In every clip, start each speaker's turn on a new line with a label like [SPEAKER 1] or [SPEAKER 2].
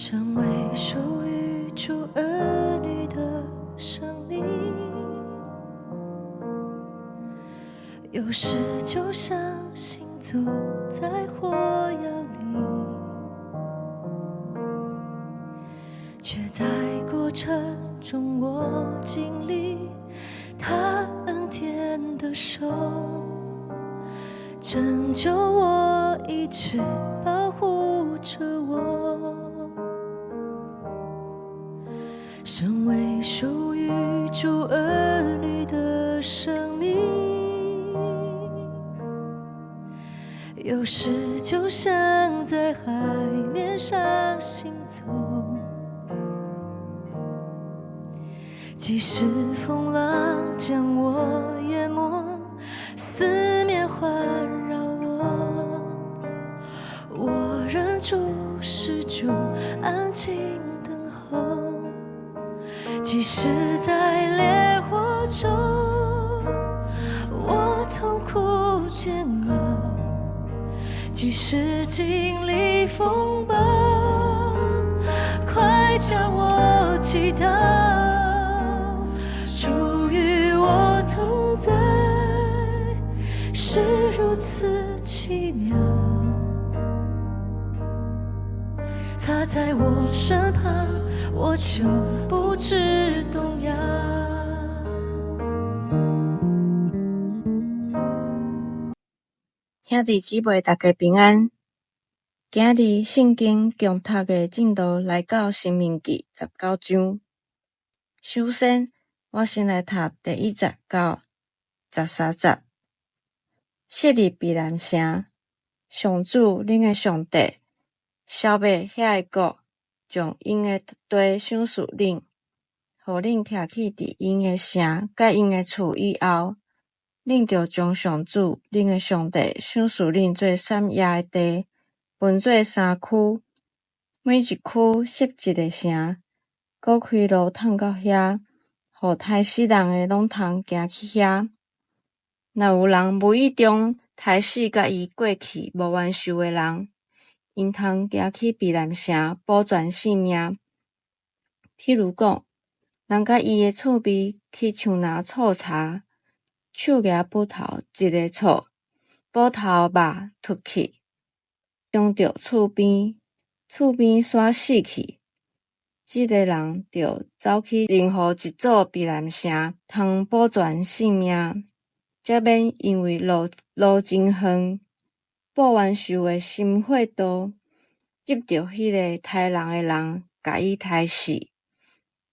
[SPEAKER 1] 成為屬於主兒女的生命，有時就像行走在火窯裡，卻在過程中我經歷他恩典的手，拯救我，一直保護著我。身為屬於主兒女的生命，有時就像在海面上行走，即使風浪將我淹沒，四面環繞我，我仍注視主，安靜等候。即使在烈火中，我痛苦煎熬；即使經歷風暴，快將我擊倒，主與我同在，是如此奇妙。他在我身旁，我就不致動搖。
[SPEAKER 2] 兄弟姊妹，大家平安。今日聖經共讀的進度來到《申命記》19章。首先，我先來讀第一節到13節。設立避難城，上主恁的上帝消滅遐个國，將𪜶的地賞賜恁，予恁徛起佇𪜶的城佮𪜶的厝以後，恁著將上主恁的上帝賞賜恁做產業的地，分做三區，每一區設一个城，閣開路通到遐，予刣死人的攏通行去遐。若有人無意中刣死佮伊過去無冤仇的人，𪜶通行去避難城保全性命。譬如講，人佮伊的厝邊去樹林採柴，手舉斧頭一个錯，斧頭肉脫去，傷著厝邊，厝邊煞死去。這个人著走去任何一座避難城，通保全性命，才免因為路路真遠，報冤仇的心火刀，入著彼个刣人的人，共伊刣死。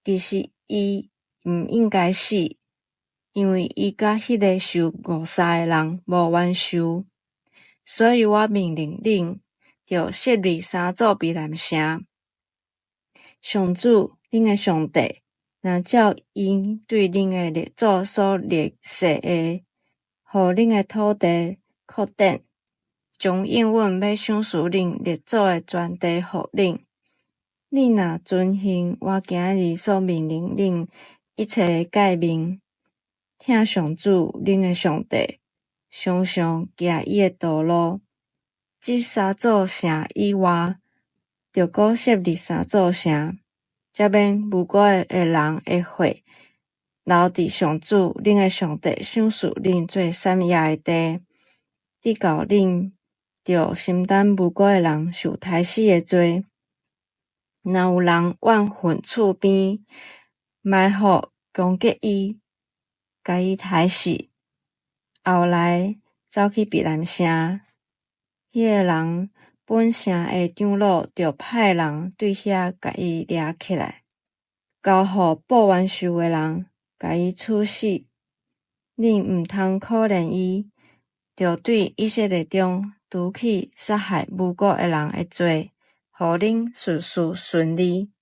[SPEAKER 2] 其實伊毋應該死，因為伊佮彼个受誤殺的人無冤仇。所以我命令恁，著設立三座避難城。上主，恁的上帝，若照𪜶對恁的列祖所立誓的，予恁的土地擴展，將應允欲賞賜恁列祖的全地予恁。恁若遵行我今日所命令恁一切的誡命，疼上主恁的上帝，常常行伊的道路，這三座城以外，著閣設立三座城，才免無辜的人的血流佇上主恁的上帝賞賜恁做產業的地，直到恁著承擔無辜的人受刣死的罪。若有人怨恨厝邊，埋伏攻擊伊，共伊刣死，後來走去避難城，彼个人本城的長老著派人對遐共伊掠起來，交予報冤仇的人，共伊處死。恁毋通可憐伊，著對以色列中除去殺害無辜的人的罪，予恁事事順利。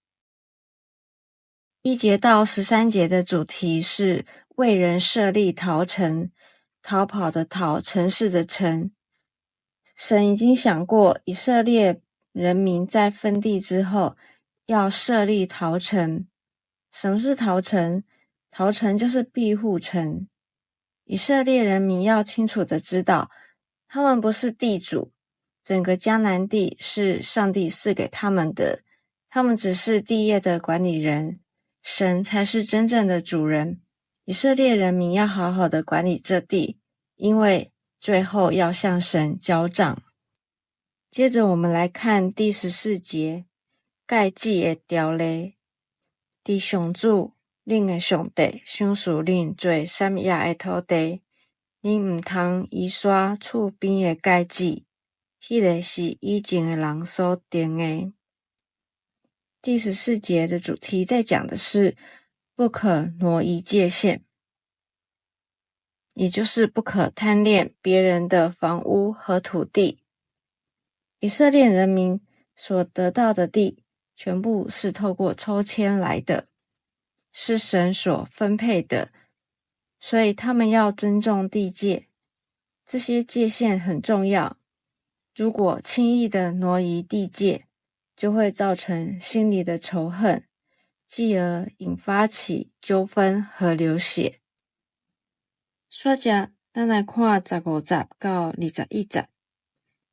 [SPEAKER 2] 1節到13節的主題是為人設立逃城，逃跑的逃，城市的城。神已經想過，以色列人民在分地之後要設立逃城。什麼是逃城？逃城就是庇護城。以色列人民要清楚的知道，他們不是地主，整個迦南地是上帝賜給他們的，他們只是地業的管理人，神才是真正的主人。以色列人民要好好的管理這地，因為最後要向神交帳。接著我們來看第十四節，界址的條例，佇上主恁的上帝賞賜恁做產業的土地，恁毋通移徙厝邊的界址，彼个是以前的人所定的。第十四節的主題在講的是不可挪移界限，也就是不可貪戀別人的房屋和土地。以色列人民所得到的地，全部是透過抽籤來的，是神所分配的，所以他們要尊重地界，這些界限很重要。如果輕易的挪移地界，就會造成心裡的仇恨，繼而引發起糾紛和流血。煞接，咱來看十五節到二十一節，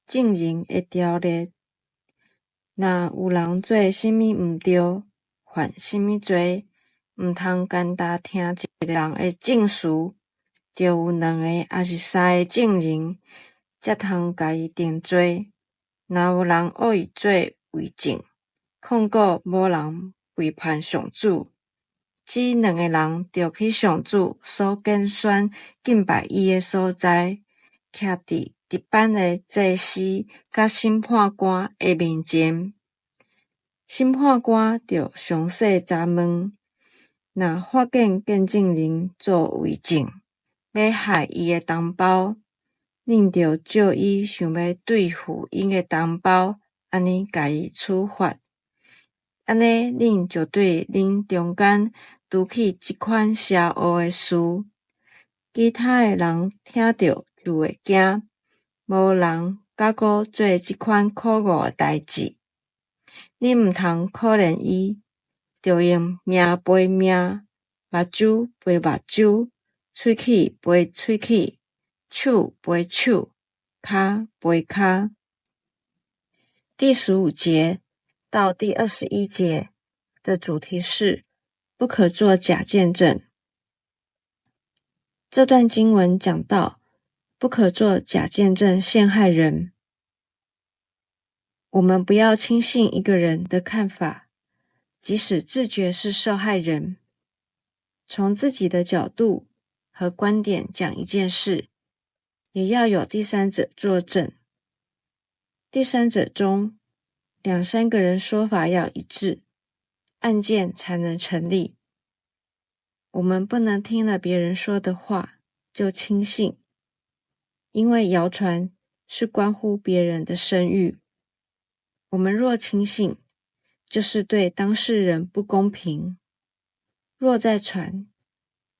[SPEAKER 2] 證人的條例。若有人做啥物毋著，犯啥物罪，毋通干焦聽一个人的證詞，著有兩个抑是三个證人，才通共伊定罪。若有人惡意做偽證，控告某人背叛上主，這兩个人著去上主所揀選敬拜伊的所在，徛佇值班的祭司佮審判官的面前。審判官著詳細查問，若發現見證人做偽證，欲害伊的同胞，恁著照伊想欲對付𪜶的同胞，按呢共伊處罰。按呢，恁就對恁中間除去這款邪惡的事。其他的人聽著就會驚，無人敢閣做這款可惡的代誌。恁毋通可憐伊，著用命賠命，目睭賠目睭，喙齒賠喙齒，手賠手，跤賠跤。第十五節到第二十一節的主題是不可作假見證。這段經文講到不可作假見證陷害人。我們不要輕信一個人的看法，即使自覺是受害人，從自己的角度和觀點講一件事，也要有第三者作證。第三者中兩三個人說法要一致，案件才能成立。我們不能聽了別人說的話就輕信，因為謠傳是關乎別人的聲譽。我們若輕信，就是對當事人不公平；若再傳，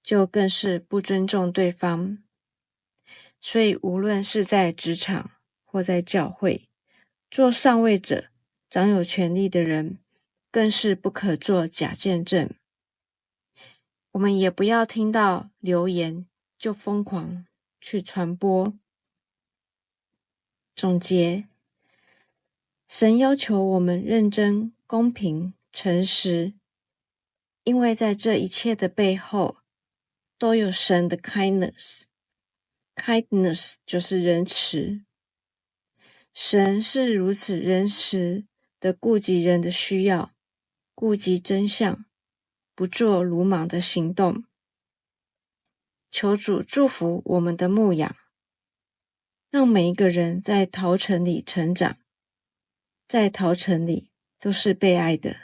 [SPEAKER 2] 就更是不尊重對方。所以，無論是在職場或在教會，做上位者、掌有權力的人，更是不可做假見證。我們也不要聽到流言就瘋狂去傳播。總結：神要求我們認真、公平、誠實，因為在這一切的背後，都有神的 kindness。kindness 就是仁慈。神是如此仁慈的顧及人的需要，顧及真相，不做魯莽的行動。求主祝福我們的牧養，讓每一個人在逃城裡成長，在逃城裡都是被愛的，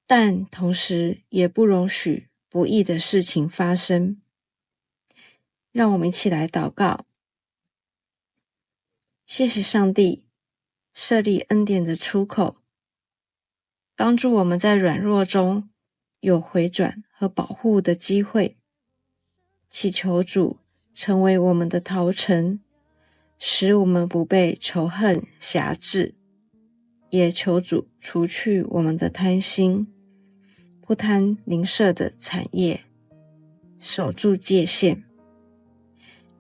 [SPEAKER 2] 但同時也不容許不義的事情發生。讓我們一起來禱告。謝謝上帝設立恩典的出口，幫助我們在軟弱中有回轉和保護的機會。祈求主成為我們的逃城，使我們不被仇恨轄制；也求主除去我們的貪心，不貪鄰舍的產業，守住界限。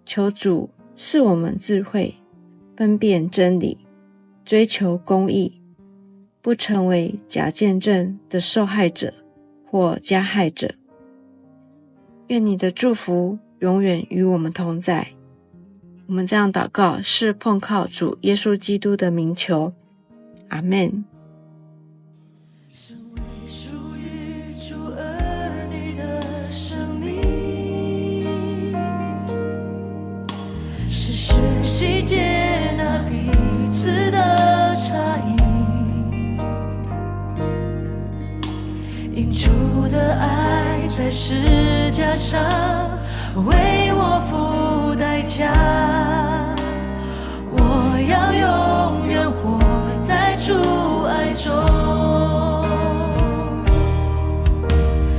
[SPEAKER 2] 求主賜我們智慧，分辨真理，追求公義，不成為假見證的受害者或加害者。願你的祝福永遠與我們同在。我們這樣禱告，是奉靠主耶穌基督的名求。阿們。
[SPEAKER 1] 成為屬於主兒女的生命，是學習接納彼此的差異，因主的愛在十架上為我付代價，我要永遠活在主愛中，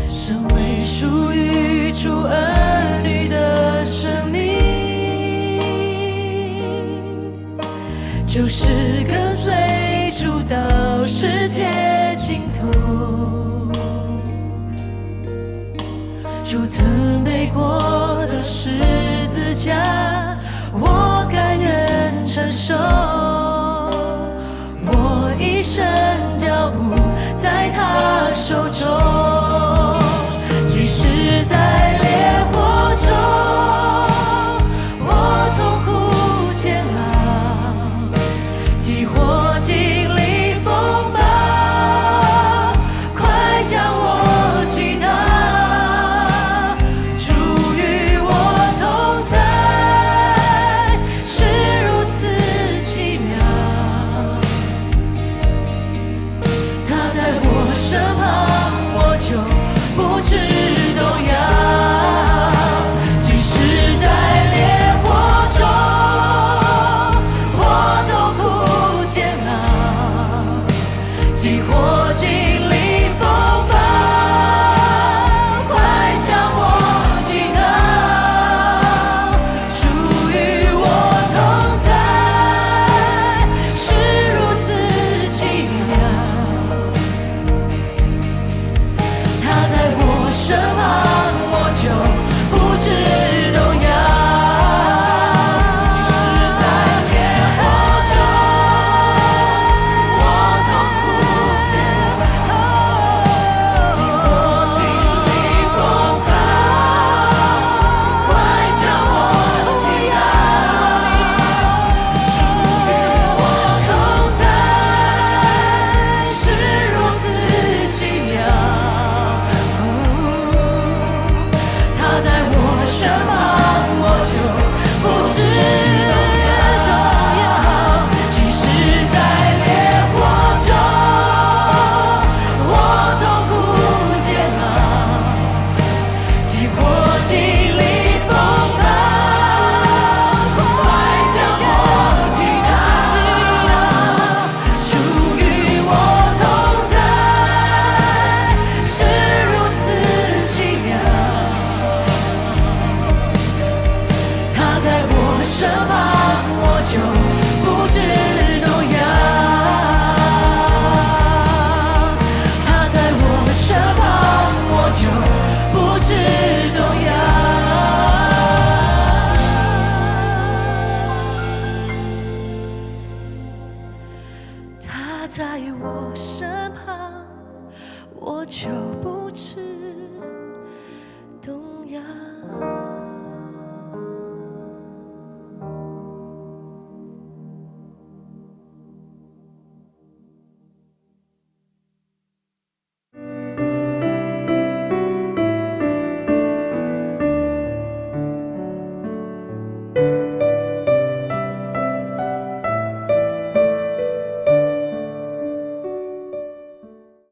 [SPEAKER 1] 成為屬於主兒女的生命，就是跟隨主到世界盡頭。主曾背過的十字架，我甘願承受。我一生腳步在他手中，即使在烈火中，我痛苦煎熬，即或經歷風暴，快將我擊倒。主與我同在，是如此奇妙。他在我身旁，我就不致動搖。即使在烈火中，我痛苦煎熬，即或經歷風暴，快將我擊倒。主與我同在，是如此奇妙。他在我身旁，我就不致動搖。即使在烈火中，我痛苦煎熬，即或經歷風暴，快將我擊倒。主與我同在，是如此奇妙。他在我身旁，我就不致動搖。即使在烈火中，我痛苦煎熬，即或經歷風暴，快將我擊倒。主與我同在，是如此奇妙。他在我身旁，我就不致動搖。他在我身旁，我就不致動搖。他在我身旁，我就不致動搖。